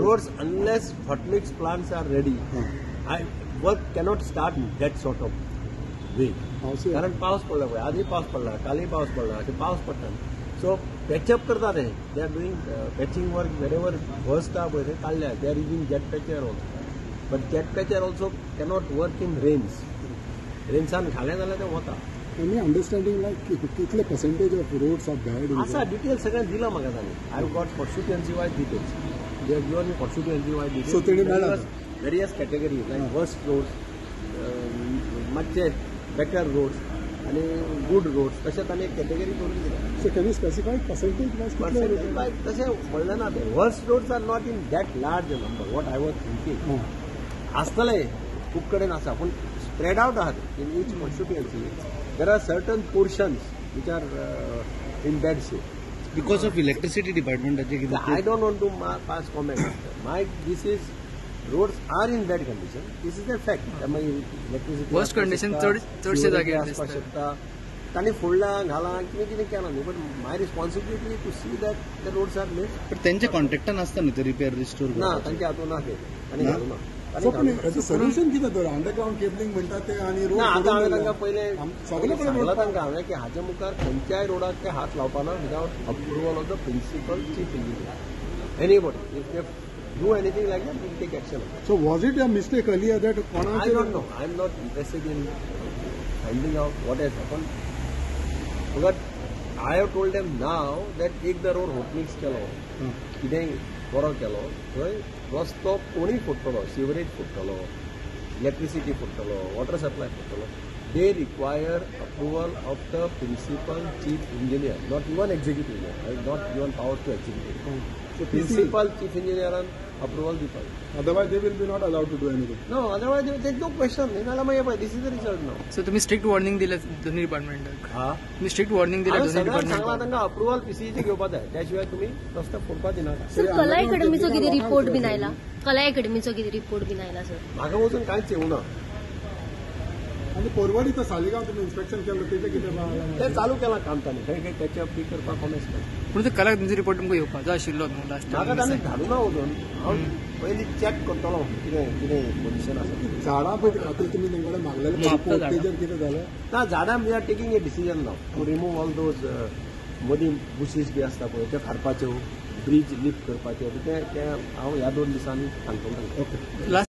Roads unless hot mix plants are ready, I work cannot start that sort of way. कारण पावस पडला पळय, आजूय पावस पडला, कालूय पावस पडला, अशें पावस पडटा. सो पॅचअप करता ते, they are doing patching work wherever worst आहा पळय थंय काडल्या. They are using jet patcher also, but jet patcher also cannot work in rains. रेन्सान घालें जाल्यार तें वता. एनी अंडरस्टँडींग लायक कितले percentage of roads are bad? आसा डिटेल्स सगळें दिलां म्हाका तांणी. I have got constituency wise details, they have given me constituency wise details. So तेणी मेळ्ळा various categories like worst roads, मातशे बेटर रोड्स आनी गूड रोड्स, तशें तांणी एक कॅटेगरी करून दिल्या. So can you specify percentage wise? Percentage wise तशें म्हणलें ना तें. Worst roads are not in that large number what I was thinking. आसतले खूब कडेन आसा, पूण स्प्रेड आवट आहा. In each constituency there are certain portions which are in bad shape. Because of electricity डिपार्टमेंटाचे कितें? I don't want to pass comment. My this is roads are in bad condition, this is a fact. मागीर electricity worst condition चडशे जाग्यार आसपाक शकता. तांणी फोडलां घालां कितें कितें केलां न्ही, but my responsibility to see that the roads are made. पण तेंच्या कॉन्ट्रॅक्टान आसता न्ही ते रिपेर रिस्टोर? ना, तांच्या हातून ना ते, तांणी घालूं ना. सो पण हेचो सोल्युशन कितें तर? अंडरग्रावंड केबलिंग म्हणटा ते आनी रोड ना. आतां हांवें तांकां पयलें सगळे कडेन सांगलां तांकां हांवें की हाजे मुखार खंयच्याय रोडाक ते हात लावपाना without approval of the principal chief engineer. Anybody if they do anything like that, we'll take action. So was it a mistake earlier that I don't know. I am not interested in finding out what has happened. But I have told them now that एकदां road hot mix केलो, कितेंय बरो केलो, थंय रस्तो कोणूय फोडटलो, sewerage फोडटलो, इलेक्ट्रिसिटी फोडटलो, वॉटर सप्लाय फोडटलो. They require approval of the principal chief engineer, not even executive. I have not given power to executive. So principal chief इंजिनियरान approval दिवपाक. Otherwise they will be not allowed to do anything. No, otherwise there is no question. नाल्यार मागीर पळय, this is the result now. So तुमी strict warning दिल्या दोन्ही डिपार्टमेंटाक? हा, तुमी strict warning दिल्या हांवें दोन्ही सगळ्यांक सांगलां डिपार्टमेंटाक? तांकां अप्रुवल पीसीईचें घेवपा जाय, त्या शिवाय तुमी रस्तो फोडपा दिनाका. सर, कला अकॅडमीचो कितें रिपोर्ट बीन आयला? कला अकॅडमीचो कितें रिपोर्ट बीन आयला सर? म्हाका वचून कांयच येवना. आनी पोरवडी तो सालिगांव तुमी इन्स्पेक्शन केल्लो तेजें कितें? तें चालू केलां काम तांणी, खंय खंय पॅचअप बी करपाक कॉमेस केलां. पूण ते कला अकॅडमीचो रिपोर्ट तुमकां येवपाचो आशिल्लो न्हू लास्ट म्हाका तांणी धाडूना वचून. हांव पयलीं चॅक करतलो कितें कितें पोजिशन आसा. झाडां पळय खातीर तुमी तेंचे कडेन मागलेले रिपोर्ट, तेजेर कितें जालें? ना, झाडां we are taking a decision now to remove all those मदीं बुशीस बी आसता पळय त्यो काडपाच्यो, ब्रीज लिफ्ट करपाच्यो, तें हांव ह्या 2 दिसांनी सांगतलो तांकां. ओके. लास्ट